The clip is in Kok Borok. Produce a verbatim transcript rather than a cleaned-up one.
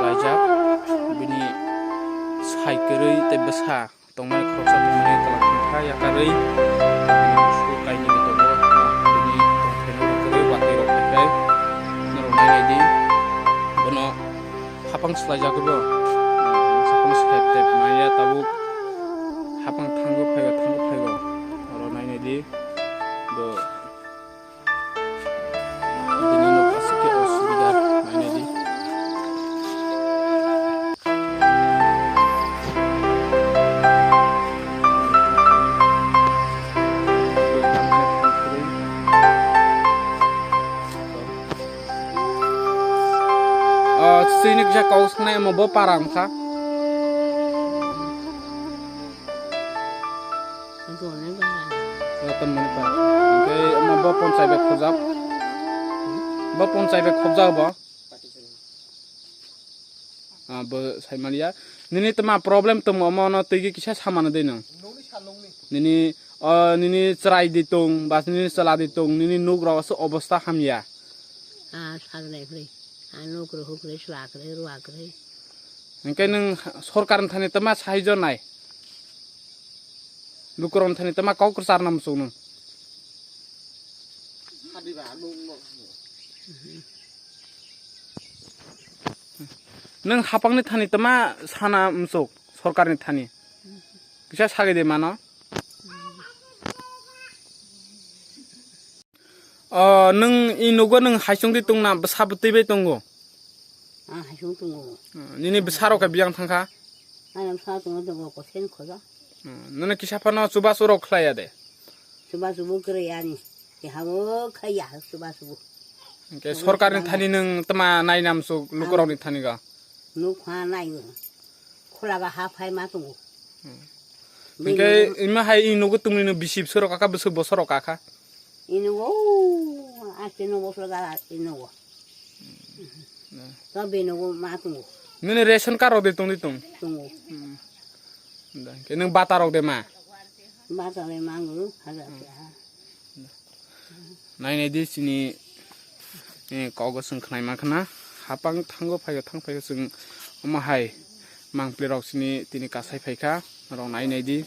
laijak, bini sai kwrwi tei bwsa tongmani khoroksa tongmani kwlak thangkha yakarwi, bini busugo kainwi tongo, bini tongthaino kwrwi batwi rok phaikhai norok nainai di, bono hapang swlaijak bo, hapang swlai tep maya tabuk, hapang thango phaigo, thango phaigo, oro nainai di, bo. Bini nok aswk khe osubida nainai di. O, chini kisa kok sangnai omo bo para wngkha. Ratan Mani Para. Hingke omo bo ponchai bai khobjak. Bo ponchai bai khobjak bo. Ah, bo sai maliya. Nini tma problem tong omo no twi kisa samano de nang. Nini, ah, nini chwrai di tong, bas nini chwla di tong, nini nuk rok aswk obosta hamya. Ah, sagnai phri. Ah, nuk rok huk rok, chwla rok, rwa rok. Hingke nwng sorkar ni thani tma sahaijo nai? Lukurok ni thani tma kok kwchar na muchung nwng? Nwng hapang ni thani tma sana muchuk sorkar ni thani? Kisa sagwi de mano. O, nwng i nugo nwng haisong di tong na, bwsa bwtwi bai tongo? Ah, haisong tongo. Hmm, nini bwsa rok khe biyang thangkha? Ani bwsa tongo, tongo, kosen khoja. Hmm, nini kisa phano chubachu rok khlai ya de? Chubachu bo kwrwi ani. Kehabo khai ya chubachu bo. Hingke sorkar ni thani nwng tma nainam chuk lukurok ni thani ga? Nuk ha nai. Khula ba ha phai ma tongo. Hmm. Bini hingke ima hai i nugo tumni no bisi bwswk rok kha, bwswk bosor rok kha? Ino, o, ake no bosor ga ino. Hmm. To bino ma tungo. Nini ration card rok de tong di tong? Tungo. Hmm. Da, ke nang bata rok de ma? Bata le mangu, haja ke ha. Nai nai di chini, eh, kogo chwng khnai ma khna. Hapang thango phaigo thang phaigo chwng omo hai mangpli rok chini tini kasai phaikha. Rok nai nai di.